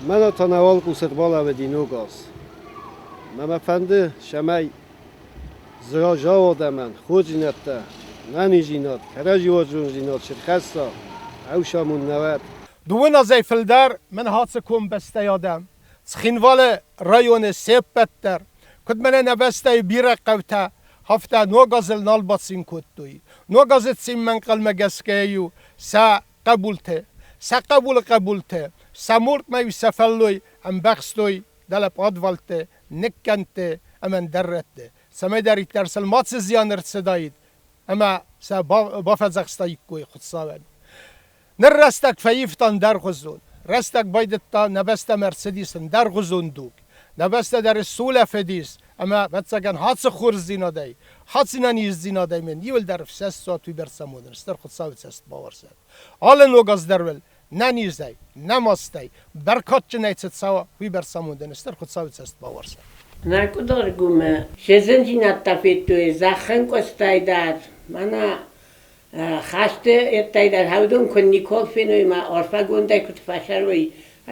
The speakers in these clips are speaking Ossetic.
Мӕнӕ та нӕ уӕлхъус ӕрбалӕууыди ног аз. Мӕ мӕ фӕнды, цӕмӕй зыраза адӕмӕн хорздзинӕдтӕ, нӕниздзинад, кӕрӕдзиуарзондзинад цы рхӕсса, ӕфсамон нӕ уӕд. Дыууын азӕй фылдӕр мын ацы комбӕстӕйы адӕм, Цхинвалы районы се ппӕт дӕр, куыд мӕнӕ нӕ бӕстӕйы бирӕ хъӕутӕ, афтӕ ног азыл нал бацин кодтой. Ног азы цинмӕ ӕнхъӕлмӕ гӕсгӕ-иу сӕ хъӕбулты, сӕ хъӕбулы хъӕбулты, сӕ муртмӕ-иу сӕ фӕллой ӕмбӕхстой дӕлӕ пъадвалты, ныккӕндты ӕмӕ ӕндӕр рӕтты, цӕмӕйдӕриддӕр сыл мацы зиан ӕрцыдаид ӕмӕ сӕ бафӕдзӕхстаиккой Хуыцауӕн. Ныр рӕстӕг фӕивта ӕндӕргъуызон. Рӕстӕг байдыдта, нӕ бӕстӕмӕ ӕрцыдис ӕндӕргъуызон дуг. Нӕ бӕстӕ дӕр сулӕфыдис ӕмӕ, ӕвӕццӕгӕн, ацы хорздзинадӕй, ацы ӕнӕниздзинадӕй мын иуылдӕр ӕфсӕст уыйбӕрц амонын, стыр Хуыцауы цӕст бауарзӕд. Алы ног аз дӕр уыл нӕнизӕй, нӕмастӕй, бӕркадджынӕй цы цӕуа, уыйбӕрц амондӕн стыр Хуыцауы цӕст бауарзӕд. Нӕ къуыдаргомы се зындзинӕдтӕ федтой зӕххӕнкъуыстӕй дӕр, мӕнӕ Хӕсты йедтӕй дӕр хӕвдун ку никуал фенуй ма арфӕгондӕй куд фӕцӕруй,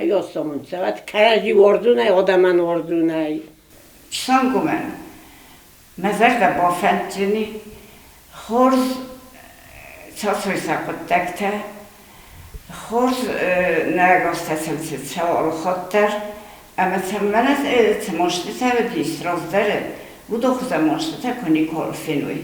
ӕй уӕд кӕрӕдзи уарзунӕй, адӕмӕн уарзунӕй. Чысангомӕн мӕ зӕрдӕ бафӕнддзӕни хорз цӕуой сӕ хъуыддӕгтӕ, хорз нӕ гӕстӕ сӕм цы цӕуы алыхатт дӕр, ӕмӕ сӕм мӕнӕ цы мастытӕ уыдис раздӕры, уыдон хуызӕн мастытӕ куы никуал феной.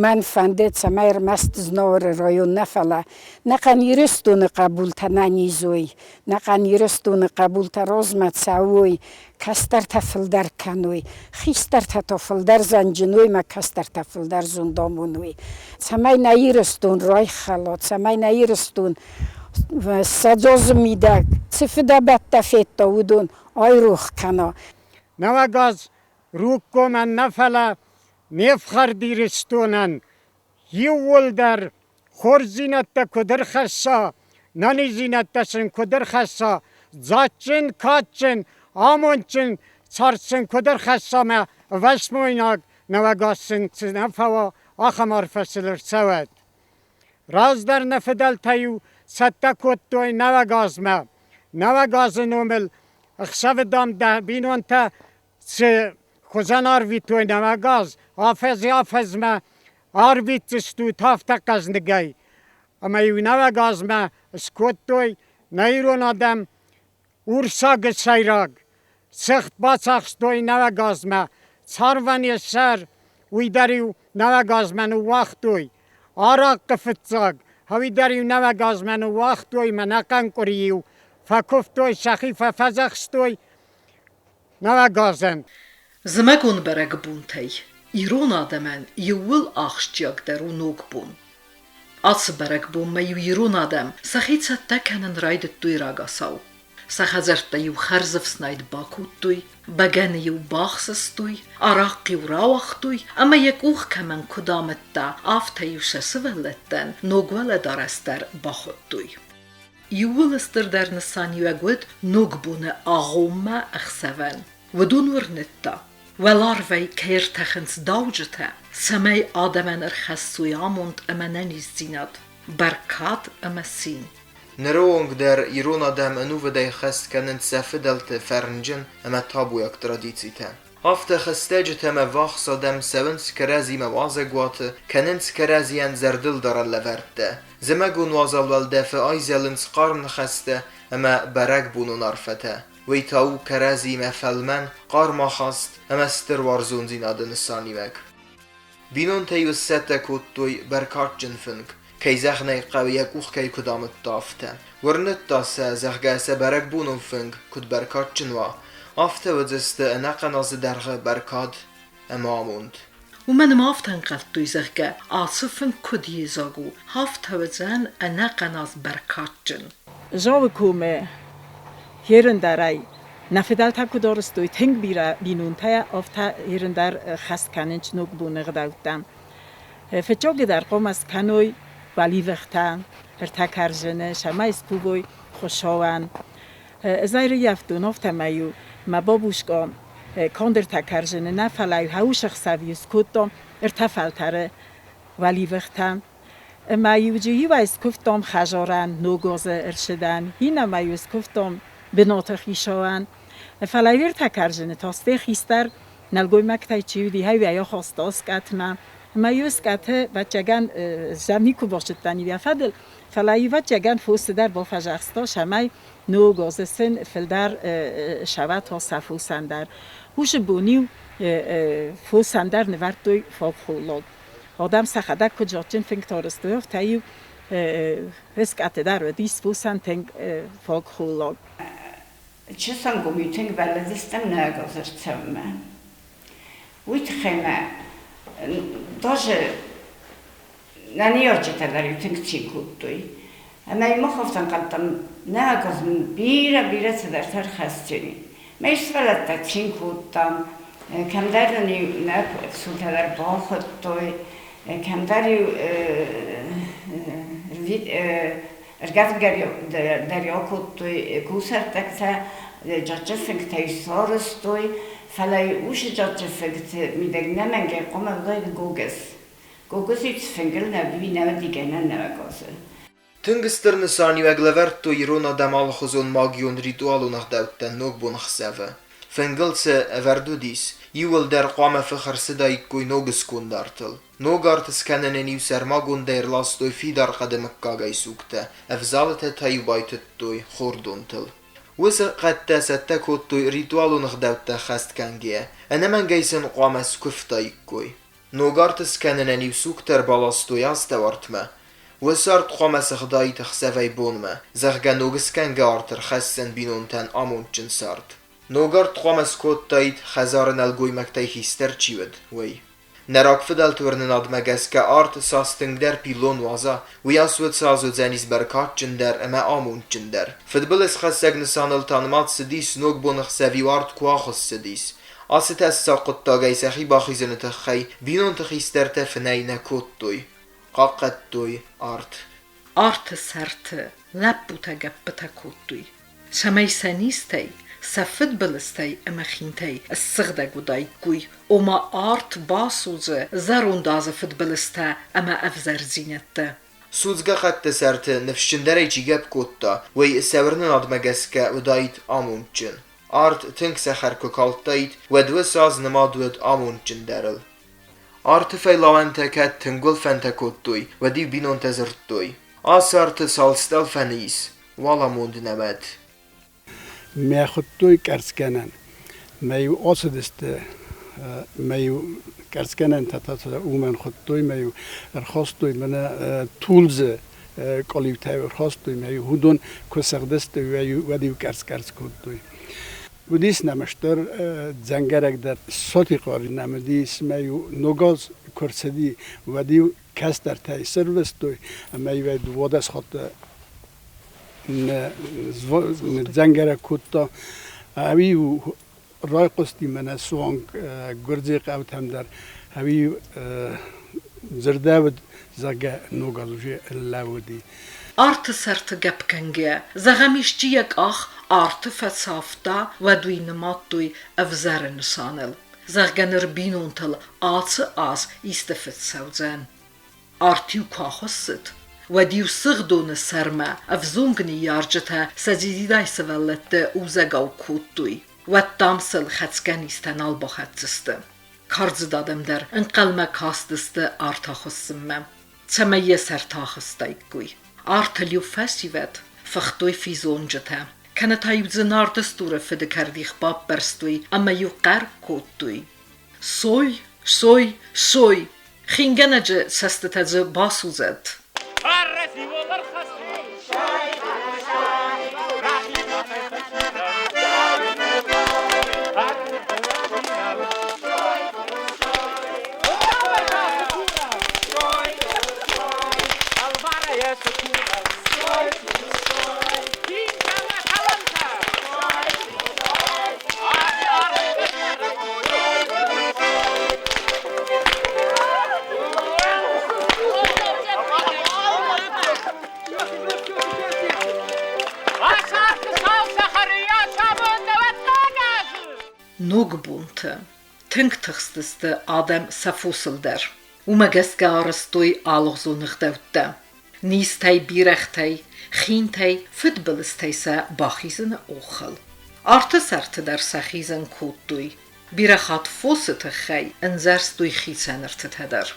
Мӕн фӕнды, цӕмӕй ӕрмӕст Знауыры район нӕ, фӕлӕ нӕхъӕн Ирыстоны хъӕбултӕ нӕниз уой, нӕхъӕн Ирыстоны хъӕбултӕ размӕ цӕуой, кӕстӕртӕ фылдӕр кӕной, хистӕртӕ та фылдӕр зӕнджын уой ӕмӕ кӕстӕртӕ фылдӕр зонд амоной, цӕмӕй нӕ Ирыстон райхӕла, цӕмӕй нӕ Ирыстон ссӕдз азы мидӕг цы фыдӕбӕттӕ федта, уыдон айрох кӕна. Нӕуӕг аз Рукъгомӕн нӕ, фӕлӕ не фхӕрд Ирыстонӕн иууылдӕр хорздзинӕдтӕ куыд ӕрхӕсса, нӕниздзинӕдтӕ сын куыд ӕрхӕсса, дзаджджын, кадджын, амондджын цард сын куыд ӕрхӕсса мӕ ӕвӕсмойнаг нӕуӕгас сын цы нӕ фӕуа, ахӕм арфӕ сыл ӕрцӕуӕд. Раздӕр нӕ фыдӕлтӕ-иу цӕттӕ кодтой Нӕуӕг азмӕ. Нӕуӕг азы номыл ӕхсӕвы, дам, дӕ бинонтӕ цы хуызӕн арвитой нӕуӕг аз, афӕдзӕй-афӕдзмӕ арвитдзыстут афтӕ хъӕзныгӕй. Ӕмӕ-иу нӕуӕг азмӕ скодтой нӕ ирон адӕм урсагы сӕйраг цыхт бацахстой нӕуӕг азмӕ, царвӕн йӕ сӕр, уый дӕр-иу нӕуӕг азмӕ ныууагътой. Арахъхъы фыццаг, уый дӕр-иу нӕуӕг азмӕ ныууагътой мӕ ӕнӕхъӕн къуыри-иу фӕкуывтой, сӕхи фӕфӕдзӕхстой нӕуӕг азӕн. Зымӕгон бӕрӕгбонтӕй ирон адӕмӕн иууыл ахсджиагдӕр у Ногбон. Ацы бӕрӕгбонмӕ-иу ирон адӕм сӕхи цӕттӕ кӕнын райдыдтой рагацау. Сӕ хӕдзӕрттӕ-иу хӕрзӕфснайд бакодтой, бӕгӕны-иу бахсыстой, арахъхъ-иу рауагътой ӕмӕ йӕ къух кӕмӕн куыд амыдта, афтӕ-иу сӕ сывӕллӕттӕн ног уӕлӕдарӕс дӕр бахуыдтой. Иууыл стырдӕр нысаниуӕг уыд Ногбоны агъоммӕ ӕхсӕвӕн. Уыдон уырныдта, уӕларвӕй кӕй ӕртӕхынц дауджытӕ, цӕмӕй адӕмӕн ӕрхӕссой амонд ӕмӕ ӕнӕниздзинад, бӕркад ӕмӕ цин. Ныры онг дӕр ирон адӕм ӕнувыдӕй хӕст кӕнынц сӕ фыдӕлты фӕрнджын ӕмӕ табуйаг традицитӕ. Афтӕ хӕстӕджытӕм ӕввахс адӕм цӕуынц кӕрӕдзимӕ уазӕгуаты, кӕнынц кӕрӕдзийӕн зӕрдылдарӕн лӕвӕрттӕ. Зымӕгон уазал уӕлдӕфы айзӕлынц хъарм ныхӕстӕ ӕмӕ бӕрӕгбонон арфӕтӕ. Уый та у кӕрӕдзимӕ фӕлмӕн, хъарм ахаст ӕмӕ стыр уарзондзинады нысаниуӕг. Бинонтӕ-иу сцӕттӕ кодтой бӕркадджын фынг, кӕй зӕгъын ӕй хъӕуы, йӕ къух кӕй куыд амыдта, афтӕ. Уырныдта сӕ, зӕгъгӕ, сӕ бӕрӕгбонон фынг куыд бӕркадджын уа, афтӕ уыдзысты ӕнӕхъӕн азы дӕргъы бӕркад ӕмӕ амонд. Уымӕн ӕмӕ афтӕ ӕнхъӕлдтой, зӕгъгӕ, ацы фынг куыд йедзаг у, афтӕ уыдзӕн ӕнӕхъӕн аз бӕркадджын. Зауы комы херындарӕй нӕ фыдӕлтӕ куыд арӕзтой, тынг бирӕ бинонтӕ афтӕ херындар хӕст кӕнынц ногбоны ӕгъдӕуттӕм. Фыццагидӕр хъуамӕ скӕной уӕливыхтӕ, ӕртӕ кӕрдзыны, цӕмӕй скувой Хуыцауӕн. Ӕз ӕрыййӕфтон, афтӕмӕй-иу мӕ бабушкӕ канд ӕртӕ кӕрдзыны нӕ, фӕлӕ-иу хӕусы ӕхсӕв-иу скодта ӕртӕ фӕлтӕры уӕливыхтӕ. Ӕмӕ-иу иуӕй скуывтам хӕдзарӕн, ног азы ӕрцыдӕн, иннӕмӕй-иу скуывтам бынаты хицауӕн. Фӕлӕ ӕртӕ кӕрдзыны та стӕй хистӕр нӕлгоймӕгтӕй чи уыди, хӕйуӕйӕ хаста скъӕтмӕ. Ӕмӕ-иу скъӕты, ӕвӕццӕгӕн, зӕм никуы базыдтан йӕ фӕдыл, фӕлӕ-иу, ӕвӕццӕгӕн, фосы дӕр бафӕдзӕхста, цӕмӕй ног азы сын фылдӕр сӕвӕта сӕ фосӕн дӕр. Уыцы бон-иу фосӕн дӕр нывӕрдтой фаг холлаг. Адӕм сӕхӕдӕг куыд зондджын фынгтӕ арӕзтой, афтӕ-иу скъӕты дӕр уыдис фосӕн тынг фаг холлаг. Чысангомы тынг бӕллыдыстӕм нӕ газырцӕвмӕ. Уый тыххӕй мӕ даже нӕ ныййарджытӕ дӕр-иу тынг цин кодтой. Ӕмӕ-иу мах афтӕ ӕнхъӕлдтам, нӕ газ нын бирӕ-бирӕ цыдӕртӕ ӕрхӕсдзӕни. Мӕ сывӕллӕттӕ цин кодтам, кӕмдӕр нын-иу нӕ цултӕ дӕр бахуыдтой, кӕмдӕр-иу ӕргӕвдгӕ дӕр акодтой кусӕрттӕгтӕ, джаджы фынгтӕй сарӕзтой, фӕлӕ уыцы джаджы фынгты мидӕг нӕмӕнгӕй хъуамӕ уыдаид гогыз. Гогыз-иу цы фынгыл нӕ уыди, нӕ уыди гӕнӕн нӕ гозы. Тынг стыр нысаниуӕг лӕвӕрдтой ирон адӕм алыхуызон магион ритуалон ӕгъдӕуттӕн Ногбон ӕхсӕвы. Фынгыл цы ӕвӕрд уыдис, иууылдӕр хъуамӕ фых ӕрцыдаиккой ног сконд артыл. Ног арт скӕнынӕн-иу сӕрмагондӕй ӕрластой фидар хъӕды мыггагӕй сугтӕ, ӕвзалытӕ та-иу байтыдтой хордонтыл. Уыцы хъӕдтӕ цӕттӕ кодтой ритуалон ӕгъдӕуттӕ ӕххӕст кӕнгӕйӕ, ӕнӕмӕнгӕй сын хъуамӕ скуывтаиккой. Ног арт скӕнынӕн-иу сугтӕ ӕрбаластой астӕуартмӕ. Уыцы арт хъуамӕ сыгъдаид ӕхсӕвӕй-бонмӕ, зӕгъгӕ, ног скӕнгӕ арт ӕрхӕсдзӕн бинонтӕн амондджын цард. Ног арт хъуамӕ скодтаид, хӕдзары нӕлгоймӕгтӕй хистӕр чи уыд, уый. Нӕ рагфыдӕлты уырнынадмӕ гӕсгӕ арт цас тынгдӕр пиллон уадза, уыйас уыд цас уыдзӕнис бӕркадджындӕр ӕмӕ амондджындӕр. Фыдбылызхӕссӕг нысаныл та нымад цыдис, ногбоны хсӕв-иу арт куы ахуыссыдис. Ацы тӕссаг хъуыддагӕй сӕхи бахизыны тыххӕй бинонты хистӕртӕ фынӕй нӕ кодтой, хъахъхъӕдтой арт. Арты сӕрты лӕппутӕ гӕппытӕ кодтой, цӕмӕй сӕ низтӕй, сӕ фыдбылызтӕй ӕмӕ хинтӕй ссыгъдӕг уыдаиккой, ома арт басудзы зӕронд азы фыдбылызтӕ ӕмӕ ӕвзӕрдзинӕдтӕ. Судзгӕ хъӕдты сӕрты ныфсджындӕрӕй чи гӕпп кодта, уый сӕ уырнынадмӕ гӕсгӕ уыдаид амондджын. Арт тынг цӕхӕр куы калдтаид, уӕд уыцы аз нымад уыд амондджындӕрыл. Арты фӕйлауӕнтӕ кӕд тынг гуылфӕнтӕ кодтой, уӕд-иу бинонтӕ дзырдтой: Ацы арты цал стъӕлфӕны ис, уал амонд нӕ уӕд. Мӕ хуыдтой къӕрцгӕнӕн. Мӕ-иу ацыдысты, мӕ-иу къӕрцгӕнӕнтӕ та уымӕн хуыдтой, мӕ-иу ӕрхастой мӕнӕ тулдзы къалиутӕ-иу ӕрхастой, мӕ-иу уыдон куы сыгъдысты, уӕд-иу къӕрц-къӕрц кодтой. Уыдис нӕм стыр дзӕнгӕрӕг дӕр. Сотихъор нӕм уыдис, мӕ-иу ногаз куы рцыди, уӕд-иу кӕстӕртӕй сӕрвыстой ӕмӕ-иу ӕй 12 хатты ныдздзӕнгӕрӕг кодта. Ӕви-иу райхъуысти мӕнӕ суанг гуырдзыйы хъӕутӕм дӕр, ӕви-иу дзырдӕуыд, зӕгъгӕ, ног аз уже лӕууыди. Арты сӕрты гӕпгӕнгӕ, зӕгъӕм, исчи йӕ къах арты фӕцавта, уӕд уый нымадтой ӕвзӕры нысаныл. Зӕгъгӕ, ныр бинонтыл ацы аз исты фыд цӕудзӕн. Арт-иу куы ахуыссыд, уӕд-иу сыгъдоны сӕрмӕ ӕвзонг ныййарджытӕ сӕ дзидзидай сывӕллӕтты узӕгау кодтой. Уӕд, дам, сыл хӕцгӕ низтӕ нал бахӕцдзысты. Кардзыд адӕм дӕр ӕнхъӕлмӕ кастысты арт ахуыссынмӕ, цӕмӕй йӕ сӕртӕ ахызтаиккой. Артыл-иу фӕсивӕд фыхтой физонджытӕ, кӕнӕ та-иу дзы нарды стуры фыды кӕрдих баппӕрстой ӕмӕ-иу хъӕр кодтой: «Сой, сой, сой! Хингӕнӕджы цӕстытӕ дзы басудзӕд!» Ногбонты тынг тыхстысты адӕм сӕ фосыл дӕр. Уымӕ гӕсгӕ арӕзтой алыгъуызон ӕгъдӕуттӕ. Низтӕй, бирӕгътӕй, хинтӕй, фыдбылызтӕй сӕ бахизыны охыл. Арты сӕрты дӕр сӕ хизын кодтой. Бирӕ хатт фосы тыххӕй ӕндзӕрстой хицӕн ӕртытӕ дӕр.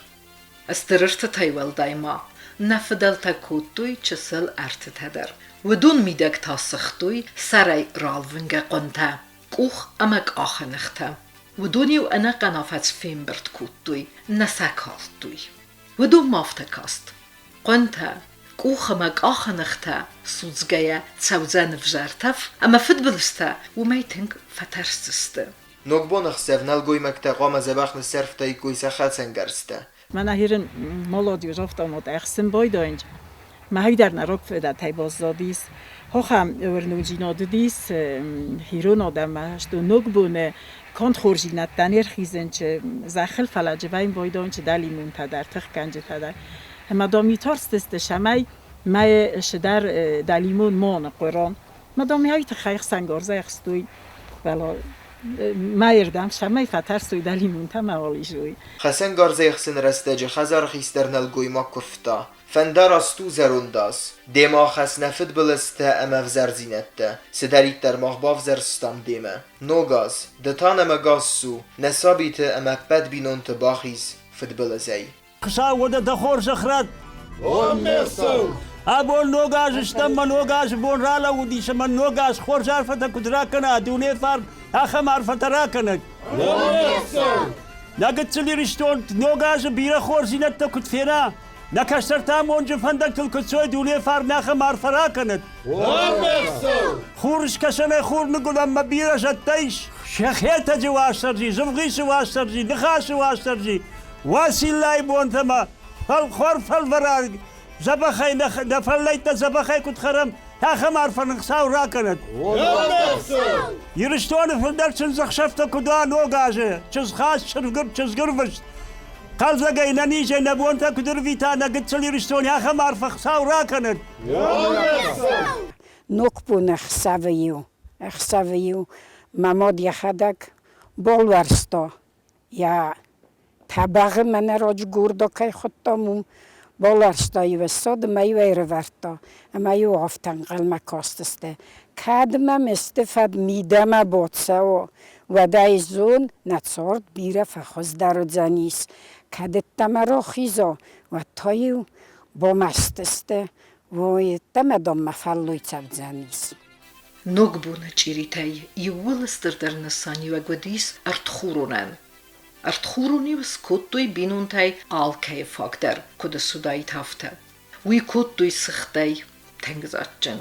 Стыр ӕртытӕй уӕлдай ма нӕ фыдӕлтӕ кодтой чысыл ӕртытӕ дӕр. Уыдон мидӕг та сыгътой сӕрӕй ралвынгӕ хъуынтӕ, къух ӕмӕ къахы ныхтӕ. Уыдон-иу ӕнӕхъӕн афӕдз фембырд кодтой, нӕ сӕ калдтой. Уыдонмӕ афтӕ каст: хъуынтӕ, къух ӕмӕ къахы ныхтӕ судзгӕйӕ цӕудзӕн ӕвзӕр тӕф ӕмӕ фыдбылызтӕ уымӕй тынг фӕтӕрсдзысты. Ногбоны ӕхсӕв нӕлгоймӕгтӕ хъуамӕ дзӕбӕх ныссӕрфтаиккой сӕ хӕцӕнгӕрзтӕ. Мӕнӕ хирын молодежь автомат ӕхсын байдайынч. Мӕхи дӕр нӕ рог фадатӕй баззадис. Хохӕм уырнундзинад уыдис ирон адӕммӕ, что ног боны канд хорздзинӕдтӕ не рхизынч зӕххыл, фӕлӕ джывӕйын байдайынч дӕлимонтӕ дӕр, тыхгӕнджытӕ дӕр. Ӕмӕ дам тарстысты, цӕмӕй мӕ цыдӕр дӕлимон ма аныхъуырон. Мӕ дам ӕй тыххӕй хсӕнгарзӕй ӕхстой, фӕлӕ мӕйырдӕм цӕмӕй фӕтӕрсой дӕлимонтӕ мауал изой. Хӕцӕнгарзӕй ӕхсыны рӕстӕджы хӕдзары хистӕр нӕлгоймаг куывта: Фӕндараст у, зӕронд аз, демӕ ахӕсс нӕ фыдбылызтӕ ӕмӕ ӕвзӕрдзинӕдтӕ, цыдӕриддӕр мах бавзӕрстам демӕ. Ног аз, ды та нӕм ӕгас цу, нӕ сабиты ӕмӕ ӕппӕт бинонты бахиз фыдбылызӕй. Хуыцау, уӕдӕ дӕ хорзӕх ратт! Абон ног аз стӕм мӕ ног азы бон ралӕууыдис ӕмӕ ног аз хорз арфӕтӕ куыд ракӕна, дуне фарн ахӕм арфӕтӕ ракӕнӕд. Нӕ гыццыл Ирыстон ног азы бирӕ хорздзинӕдтӕ куыд фена, нӕ кӕстӕртӕ амонджы фӕндӕгтыл куыд цой, дуне фарн ахӕм арфӕ ракӕнӕд. Хурыскӕсӕнӕй хурныгуылӕнмӕ бирӕ зӕдтӕ ис. Хетӕджы Уастырджи, Зывгъисы Уастырджи, Ныхасы Уастырджи, Уациллайы бонтӕ ма фӕлхор фӕлвӕрӕг дзӕбӕхӕй нӕ фӕллӕйттӕ дзӕбӕхӕй куыд хӕрӕм, ахӕм арфӕ нын Хуыцау ракӕнӕд. Ирыстоны фылдӕр чындзӕхсӕвтӕ куыд уа ног азы, чызгхаст, чызгырвыст, хъӕлдзӕгӕй нӕ низӕй нӕ бонтӕ куыд ӕрвита нӕ гыццыл Ирыстоны, ахӕм арфӕ Хуыцау ракӕнӕд. Ногбон ӕхсӕвы-иу, ӕхсӕвы-иу мӕ мад йӕхӕдӕг балуӕрста йӕ тӕбӕгъы мӕнӕ раджы гурдо кӕй хуыдтам, уым баларста-иу ссад ӕмӕ-иу ӕрӕвӕрдта, ӕмӕ-иу афтӕ ӕнхъӕлмӕ кастысты, кӕд мӕм исты фӕд мидӕмӕ бацӕуа, уӕд ӕй зон, нӕ цард бирӕ фӕхуыздӕр уыдзӕнис, кӕд ӕддӕмӕ рахиза, уӕд та-иу бамӕстысты, уой ӕддӕмӕ дам мӕ фӕллой цӕвдзӕнис. Ногбоны чъиритӕй иууыл стырдӕр нысаниуӕг уыдис ӕртхуронӕн. Ӕртхурон-иу скодтой бинонтӕй алкӕйы фаг дӕр, куыд суыдаид, афтӕ. Уый кодтой цыхтӕй, тынг дзаджджын.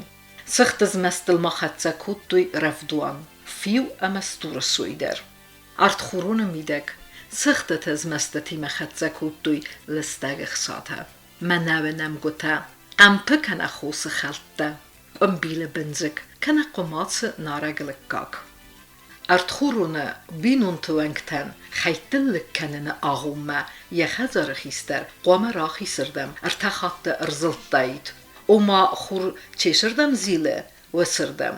Цыхты змӕстыл ма хӕццӕ кодтой рӕвдуан, фиу ӕмӕ стуры сой дӕр. Ӕртхуроны мидӕг цыхтыты змӕстытимӕ хӕццӕ кодтой лыстӕг ӕхцатӕ, мӕнӕуы нӕмгуытӕ, хъӕмпы кӕнӕ хосы хӕлттӕ. Къуымбилы бындзыг кӕнӕ хъуымацы нарӕг лыггаг. Ӕртхуроны бинонты уӕнгтӕн хӕйттыл лыг кӕныны агъоммӕ йӕ хӕдзары хистӕр хъуамӕ рахисырдӕм ӕртӕ хатты ӕрзылдтаид, ома хур чесырдӕм зилы, уыцырдӕм.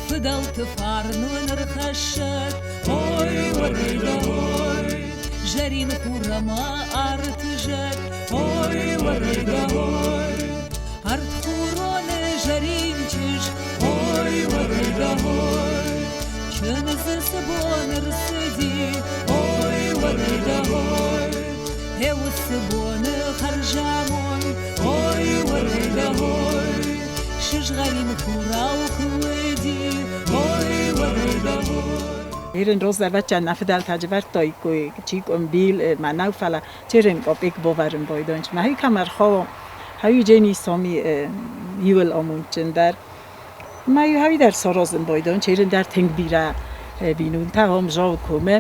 Фыдӕлты фарн уын ӕрхӕссӕд, ой, уӕрӕйдӕ, ой, зӕрин хур ӕмӕ арты зӕд, ой, уӕрӕйдӕ, ой, ӕртхуроны зӕрин чызг, ой, уӕрӕйдӕ, ой, чындзы цы бон ӕрцыди, ой, уӕрӕйдӕ, ой, гъе уыцы боны хӕрзамонд, ой, уӕрӕйдӕ, ой, сызгъӕрин хурау куы уыди, ой, уӕрӕйдӕ, ой. Ерын роздӕр нӕ фыдӕлтӕ ӕвӕрдтаиккой чи къуымбил, мӕнӕу, фӕлӕ черем къопъик бавӕрын байдайынц. Мӕхи кӕм ӕрхауа, хӕуи соми иуыл амондджындӕр. Мӕ хӕуи дӕр саразын байдайынц, ерын дӕр тынг бирӕ бинонтӕ ам Жау комы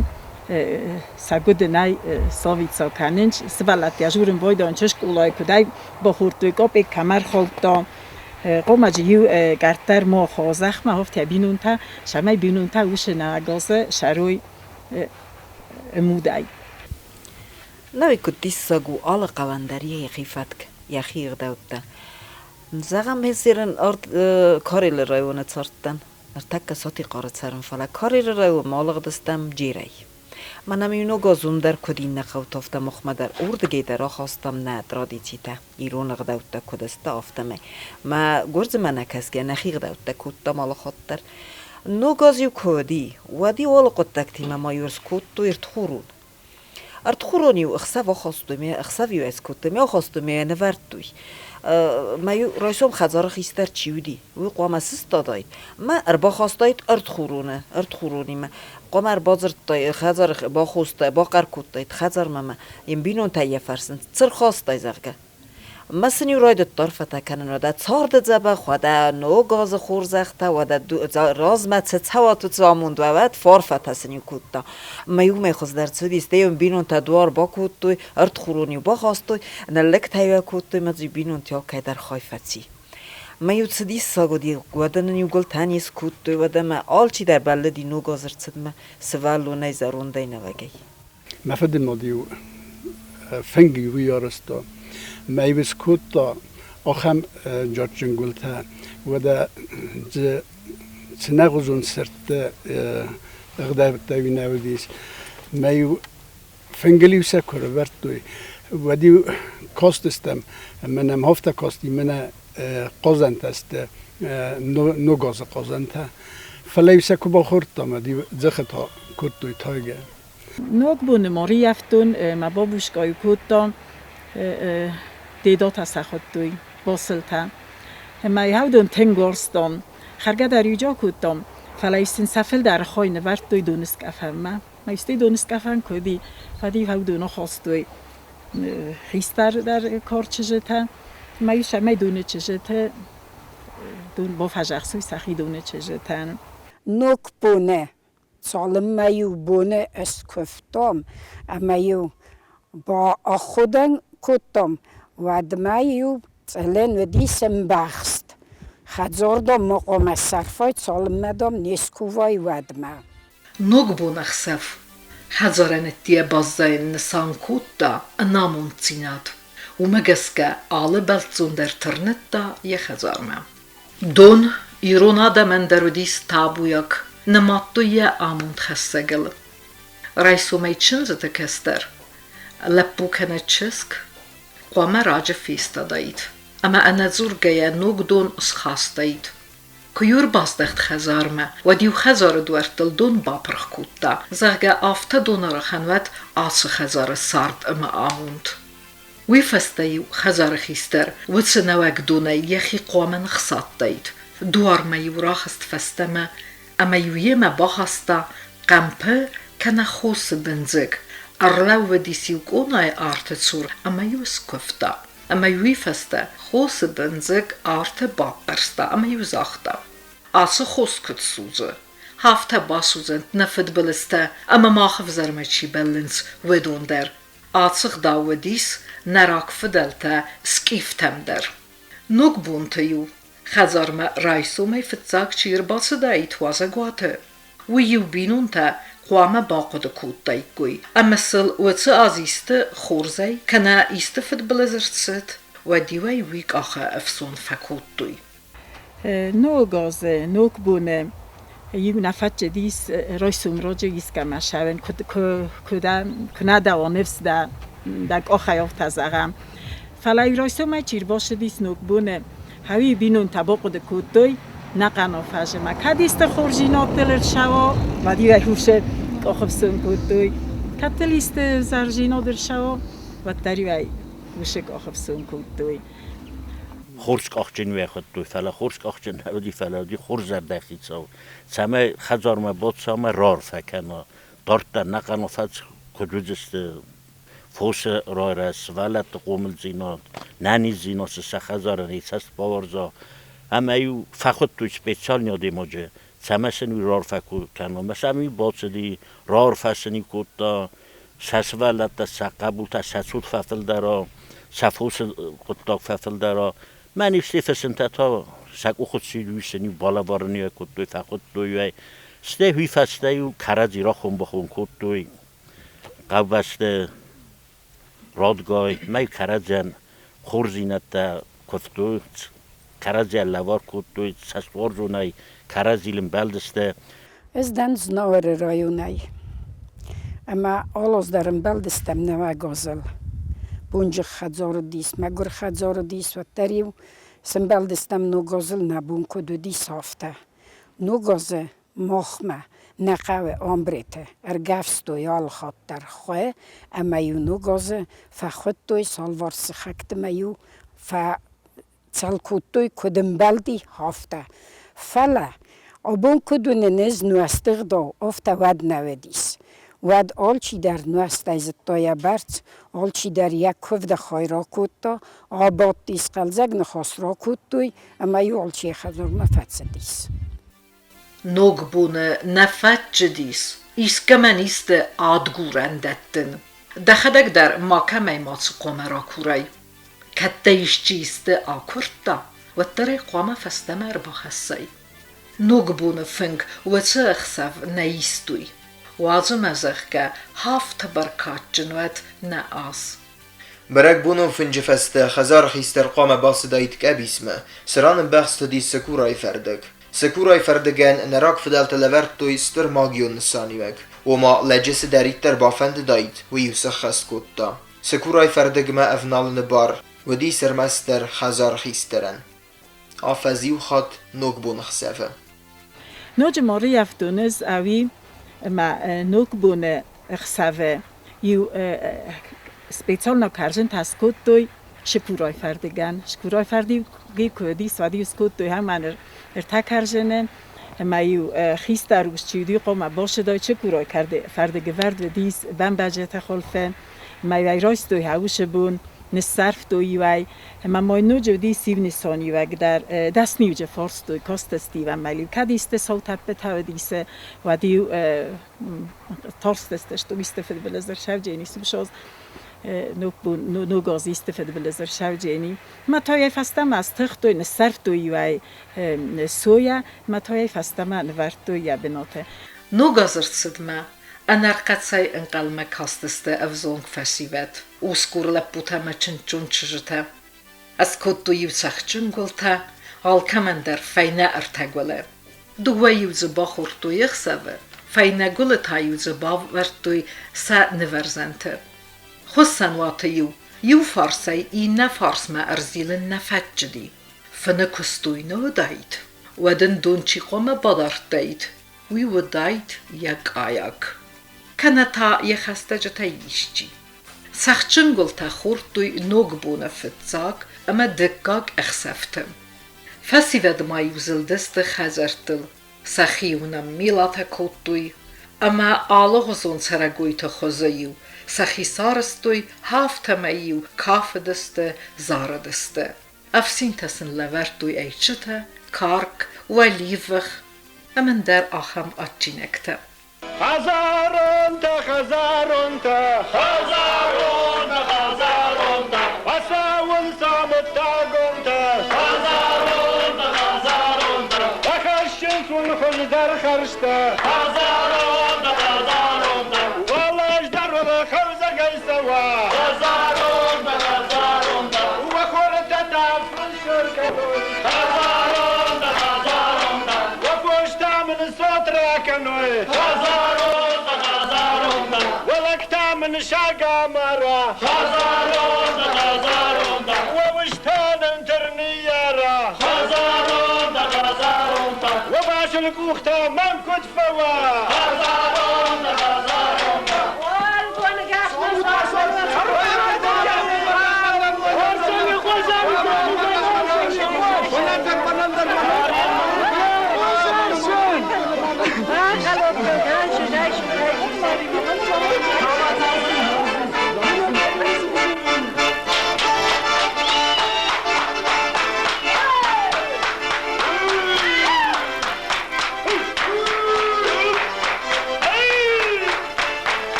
сӕ гуыдынӕй совица кӕнынц. Сывӕллӕттӕ журын байдайынц скъолайы куыдӕй бахордтой къопъик, кӕм ӕрхаудта. Къомаджы иу къаддӕр ма хозӕхмӕ афтӕ бинонтӕ, цӕмӕй бинонтӕ уыцы нӕгазы сӕрой мудӕй. Науи куыд диссаг у алы хъӕуӕн дӕр йӕхи фӕтк, йӕхи ӕгъдӕуттӕ. Зӕгъӕм, Хесирӕн Карелы районы цардтӕн. Ныртӕккӕ Сатихъары цӕрын, фӕлӕ Карелы районмӕ алыгъдыстӕм Джерӕй. Мӕнӕ иу ног аз уым дӕр куыд иннӕ хъӕуты, афтӕ махмӕ дӕр уырдыгӕй дӕр ахастам нӕ традицитӕ, ирон ӕгъдӕуттӕ куыд сты, афтӕмӕй. Мӕ гуырдзымӕ нӕ кӕсгӕ нӕхи ӕгъдӕуттӕ кодтам алыхатт дӕр. Ног аз-иу куы уыди, уӕд-иу алы хъуыддӕгтимӕ ма-иу ӕрскодтой ӕртхурон. Ӕртхурон-иу ӕхсӕв ахастой ме, ӕхсӕв-иу ӕз кодтой ме, ахастой ме, нывӕрдтой. Мӕ-иу райсом хӕдзары хистӕр чи уыди, уый хъуамӕ сыстадаид мӕ ӕрбахастаид ӕртхуроны, ӕртхуронимӕ. Хъуамӕ ӕрбадзырдтай хӕдзары, бахостай, бахъӕр кодтаид хӕдзармӕ мӕ йын бинонтӕ йӕ фӕрсынц, цы рхастай, зӕгъгӕ. Ӕмӕ сын-иу райдыдта арфӕтӕ кӕнын, уӕдӕ царды дзӕбӕх, уӕдӕ ног азы хорзӕхтӕ, уӕдӕ размӕ цы цӕуат, уыцы амонд уӕ уӕд, фӕарфӕтӕ сын-иу кодта. Ӕмӕ уымӕй хуыздӕр цы уыди, стӕй йын бинонтӕ дуар бакодтой, ӕртхурон-иу бахастой, ныллӕгтӕ-иу акодтой ӕмӕ дзы бинонты алкӕй дӕр хай фӕци. Ӕмӕ-иу цы диссаг уыди, уӕдӕ нын-иу гуылтӕ не скодтой, уӕдӕ мӕ алчидӕр бӕллыди ног азы рцыдмӕ, сывӕллонӕй, зӕрондӕй, нӕуӕгӕй. Мӕ фыды мад-иу фынг-иу уый арӕзта. Мӕ-иу скодта ахӕм джаджджын гуылтӕ, уӕдӕ дзы цынӕгъуызон сырдты ӕгъдӕуттӕ-иу нӕ уыдис. Мӕ-иу фынгыл-иу сӕ куы рывӕрдтой, уӕд-иу кастыстӕм, ӕмӕ нӕм афтӕ касти, мӕнӕ хъазӕнтӕ сты, ног азы хъазӕнтӕ. Фӕлӕ-иу сӕ куы бахордтам, уӕд-иу дзыхы та кодтой тайгӕ. Ногбоны ма рыййӕфтон, мӕ бабушкӕ-иу кодта, дедатӕ сӕ хуыдтой, басылтӕ. Ӕмӕ уыдон тынг уарзтон. Хӕргӕ дӕр-иу джа кодтам, фӕлӕ-иу сын сӕ фылдӕр хай нывӕрдтой доныскъӕфӕнмӕ. Ма исты доныскъӕфӕн куы уыди, уӕд-иу уыдон ахастой хистӕр дӕр кар чызджытӕ, ӕмӕ-иу сӕмӕй доны чызджыты дон бафӕзӕхсой сӕхи доны чызджытӕн. Ногбоны Цалынмӕ-иу боны скуывтам ӕмӕ-иу бааходӕн кодтам, уӕдмӕ-иу цъылын уыдис ӕмбӕхст. Хӕдзар, дам, ма хъуамӕ сӕрфай, цалынмӕ, дам, не скувай, уӕдмӕ. Ногбон ӕхсӕв хӕдзарӕн ӕддейӕ баззайын нысан кодта ӕнамонддзинад. Уымӕ гӕсгӕ алы бӕлццон дӕр тырныдта йӕ хӕдзармӕ. Дон ирон адӕмӕн дӕр уыдис табуйаг, нымадтой йӕ амондхӕссӕгыл. Райсомӕй чындзыты кӕстӕр, лӕппу кӕнӕ чызг, хъуамӕ раджы фестадаид ӕмӕ ӕнӕдзургӕйӕ ног дон схастаид. Куы-иу ӕрбаздӕхт хӕдзармӕ, уӕд-иу хӕдзары дуӕрттыл дон бапырх кодта, зӕгъгӕ, афтӕ донарӕхӕн уӕд ацы хӕдзары цард ӕмӕ амонд. Уый фӕстӕ-иу хӕдзары хистӕр уыцы нӕуӕг донӕй йӕхи хъуамӕ ныхсадтаид. Дуармӕ-иу рахызт фӕстӕмӕ ӕмӕ-иу йемӕ бахаста хъӕмпы кӕнӕ хосы бындзыг, ӕрлӕууыдис-иу къонайы арты цур ӕмӕ-иу скуывта. Ӕмӕ-иу уый фӕстӕ хосы бындзыг арты баппӕрста ӕмӕ-иу загъта: Ацы хос куыд судзы, афтӕ басудзӕнт нӕ фыдбылызтӕ ӕмӕ мах ӕвзӕрмӕ чи бӕллынц, уыдон дӕр. Ацы гъдау уыдис нӕ рагфыдӕлтӕ скъифтӕм дӕр. Ногбонты-иу хӕдзармӕ райсомӕй фыццаг чи ӕрбацыдаид уазӕгуаты, уый-иу бинонтӕ хъуамӕ бахъуыды кодтаиккой ӕмӕ сыл уыцы аз исты хорзӕй кӕнӕ исты фыдбылыз ӕрцыд, уӕд-иу ӕй уый къахы ӕфсон фӕкодтой. Ног азы, ног боны иу нӕ фӕччыдис райсом раджы искӕмӕ ссӕуын, куы нӕ дӕ уа ныфс дӕ, дӕ къахӕй афтӕ зӕгъӕм. Фӕлӕ иу райсомӕй чи рбацыдис ног боны, хъӕуы бинонтӕ бахъуыды кодтой, нӕ хъӕна фӕзмӕ кӕд исты хорздзинӕдтыл ӕрцӕуа, уӕд-иу ӕй усы къахы кодтой. Кӕд дыл исты ӕвзӕрдзинад ӕрцӕуа, уӕддӕр-иу ӕй усы къахы кодтой. Хорз къахджын уӕ хуыдтой, фӕлӕ хорз къахджын нӕ уыди, фӕлӕ уыди хорз зӕрдӕйы хицау. Цӕмӕй хӕдзармӕ бацӕуа раарфӕ кӕна, дарддӕр нӕхъӕн афӕдз куыд уыдзысты фосы райрӕзт, сывӕллӕтты хъомылдзинад, нӕниздзинад цы сӕ хӕдзары йӕ цӕст бауарза. Ӕмӕ-иу фӕхуыдтой специальный адӕймаджы, цӕмӕй сын уый раарфӕ кӕна. Ӕмӕ сӕм-иу бацыди, раарфӕ сын-иу кодта, сӕ сывӕллӕттӕ, сӕ хъӕбултӕ сӕ цот фӕфылдӕра, сӕ фосы хъуыддаг фӕфылдӕра. Мӕн исты фысымтӕ та сӕ къухы цы уый сын-иу балӕварын кодтой, фӕхуыдтой ӕй. Стӕй уый фӕстӕ-иу кӕрӕдзи рахон-бахон кодтой хъӕубӕсты радгай, мӕй кӕрӕдзийӕн хорздзинӕдтӕ куывтой. Кӕрӕдзийӕн лӕвар кодтой цӕстуарзонӕй, кӕрӕдзийыл ӕмбӕлдысты. Ӕз дӕн Знауыры районӕй ӕмӕ алы аз дӕр ӕмбӕлдыстӕм нӕуӕг азыл. Бонджын хӕдзар уыдис, мӕгуыр хӕдзар уыдис, уӕддӕр-иу сӕмбӕлдыстӕм ног азыл, нӕ бон куыд уыдис, афтӕ. Ног азы махмӕ нӕ хъӕуы амбреты ӕргӕвстой алы хатт дӕр хуы ӕмӕ-иу ног азы фӕхуыдтой салвар сыхӕгты мӕ-иу фӕцӕл кодтой, куыд ӕмбӕлди, афтӕ. Фӕлӕ абон куыд уынын ӕз нуӕзты гъдау, афтӕ уӕд нӕ уыдис. Уӕд алчидӕр нуӕзтӕй зыдта йӕ бӕрц, алчидӕр йӕ куывды хай ракодта, абадтис, хъӕлдзӕг ныхас ракодтой ӕмӕ-иу алчи йӕ хӕдзармӕ фӕцыдис. Ногбоны нӕ фӕтчыдис искӕмӕн исты адгурӕн дӕттын. Дӕхӕдӕг дӕр макӕмӕй мацы хъуамӕ ракурай. Кӕд дӕ исчи исты акуырдта, уӕддӕр ӕй хъуамӕ фӕстӕмӕ ӕрбахӕссай. Ногбоны фынг уыцы ӕхсӕв нӕ истой. Уадзы мӕ, зӕгъгӕ, афтӕ бӕркадджын уӕд нӕ аз. Бӕрӕгбонон фынджы фӕстӕ хӕдзары хистӕр хъуамӕ бацыдаид къӕбицмӕ, цыран ӕмбӕхст уыди цыкурайы фӕрдыг. Цыкурайы фӕрдыгӕн нӕ рагфыдӕлтӕ лӕвӕрдтой стыр магион нысаниуӕг, ома лӕджы цыдӕриддӕр бафӕндыдаид, уый-иу сӕххӕст кодта. Цыкурайы фӕрдыгмӕ ӕвналыны бар уыдис ӕрмӕстдӕр хӕдзары хистӕрӕн. Афӕдз иу хатт Ногбоны хсӕвы. Ноджы ма рыййӕфтон ӕз ӕви мӕ Ногбоны ӕхсӕвы иу специально кӕрзынтӕ скодтой Шипурай фӕрдыгӕн. Шипурай фӕрдыг куы уыдис, уӕд-иу скодтой ӕмӕ ӕртӕ кӕрзыны. Ӕмӕ-иу хистӕр ус чи уыди, хъуамӕ басыдай Чыкурай фӕрдыгы вӕрд уыдис бӕмбӕджыты хуылфы. Ӕмӕ-иу ӕй райстой хӕуысы бон, ныссӕрфтой-иу ӕй. Ӕмӕ ма ноджы уыдис иу нысаниуӕг дӕр. Дӕсныйуджы фарстой, кастысты-иу ӕмӕ-иу кӕд исты сау тӕппытӕ уыдис, уӕд-иу тарстысты, что исты фыдбылыз ӕрцӕуджени сусоз ног аз исты фыдбылыз ӕрцӕуджени. Мӕ та йӕ фӕстӕмӕ стыхтой, ныссӕрфтой-иу ӕй сойӕ, мӕ та йӕ фӕстӕмӕ нывӕрдтой йӕ бынаты. Ног аз ӕрцыдмӕ ӕнӕрхъӕцӕй ӕнхъӕлмӕ кастысты ӕвзонг фӕсивӕд, усгур лӕппутӕ ӕмӕ чындздзон чызджытӕ. Ӕскодтой-иу цӕхджын гуылтӕ, алкӕмӕн дӕр фӕйнӕ ӕртӕ гуылы. Дыууӕ-иу дзы бахордтой ӕхсӕвы, фӕйнӕ гуылы та-иу дзы бавӕрдтой сӕ нывӕрзӕнты. Хуыссӕнуаты-иу иу фарсӕй иннӕ фарсмӕ ӕрзилын нӕ фӕтчыди. Фыны куыстой нӕ уыдаид, уӕд ын дон чи хъуамӕ бадардтаид, уый уыдаид йӕ къайаг. Кӕнӕ та йӕ хӕстӕджытӕй исчи. Цӕхджын гуылтӕ хордтой Ногбоны фыццаг ӕмӕ дыккаг ӕхсӕвты. Фӕсивӕд ма-иу зылдысты хӕдзӕрттыл, сӕхи-иу нӕм милатӕ кодтой ӕмӕ алыгъуызон цӕрӕгойты хуызы-иу сӕхи сарӕзтой, афтӕмӕй-иу кафыдысты, зарыдысты. Ӕфсинтӕ сын лӕвӕрдтой ӕйчытӕ, карк, уӕливых ӕмӕ ӕндӕр ахӕм адджинӕгтӕ. Хӕдзаронтӕ, хӕдзаронтӕ, хӕдзаронтӕ, хӕдзаронтӕ, фӕцӕуынц амыдтагонтӕ. Хӕдзаронтӕ, хӕдзаронтӕ, фӕхӕссынц уын хуыздӕр хӕрзтӕ. Хӕдзаронтӕ, хӕдзаронтӕ, уӕлӕздӕр уӕ хӕвзагӕй цӕуа. Хӕдзаронтӕ, хӕдзаронтӕ, уӕ хортӕ та фылдӕр кӕной. Хӕдзаронтӕ, хӕдзаронтӕ, уӕ фостӕ мын цот ракӕной. Хӕдзаронтӕ, хӕдзаронтӕ, уӕ лӕгтӕ мын саг амара. Хӕдзаронтӕ, хӕдзаронтӕ, уӕ устӕнӕн тырныййара. Хӕдзаронтӕ, хӕдзаронтӕ, уӕ басыл къухтӕ мӕм куыд фӕуа. Хӕдзаронтӕ, хӕдзаронтӕ.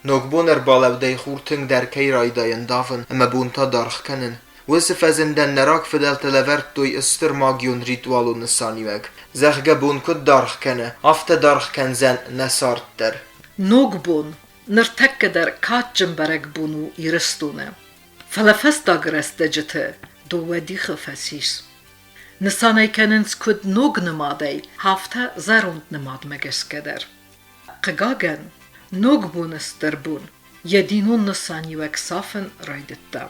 Ногбон ӕрбалӕудӕй хур тынгдӕр кӕй райдайы ӕндавын ӕмӕ бонтӕ даргъ кӕнын, уыцы фӕзындӕн нӕ рагфыдӕлтӕ лӕвӕрдтой стыр магион ритуалон нысаниуӕг, зӕгъгӕ, бон куыд даргъ кӕны, афтӕ даргъ кӕндзӕн нӕ цард дӕр. Ногбон ныртӕккӕ дӕр кадджын бӕрӕгбон у Ирыстоны. Фӕлӕ фӕстаг рӕстӕджыты дыууӕ дихы фӕцис. Нысан ӕй кӕнынц куыд ног нымадӕй, афтӕ зӕронд нымадмӕ гӕсгӕ дӕр. Хъыгагӕн, Ногбоны стыр бон йӕ динон нысаниуӕг сафын райдыдта.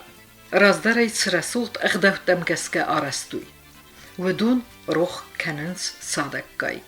Раздӕр ӕй цы рӕсугъд ӕгъдӕуттӕм гӕсгӕ арӕзтой, уыдон рох кӕнынц цадӕггай.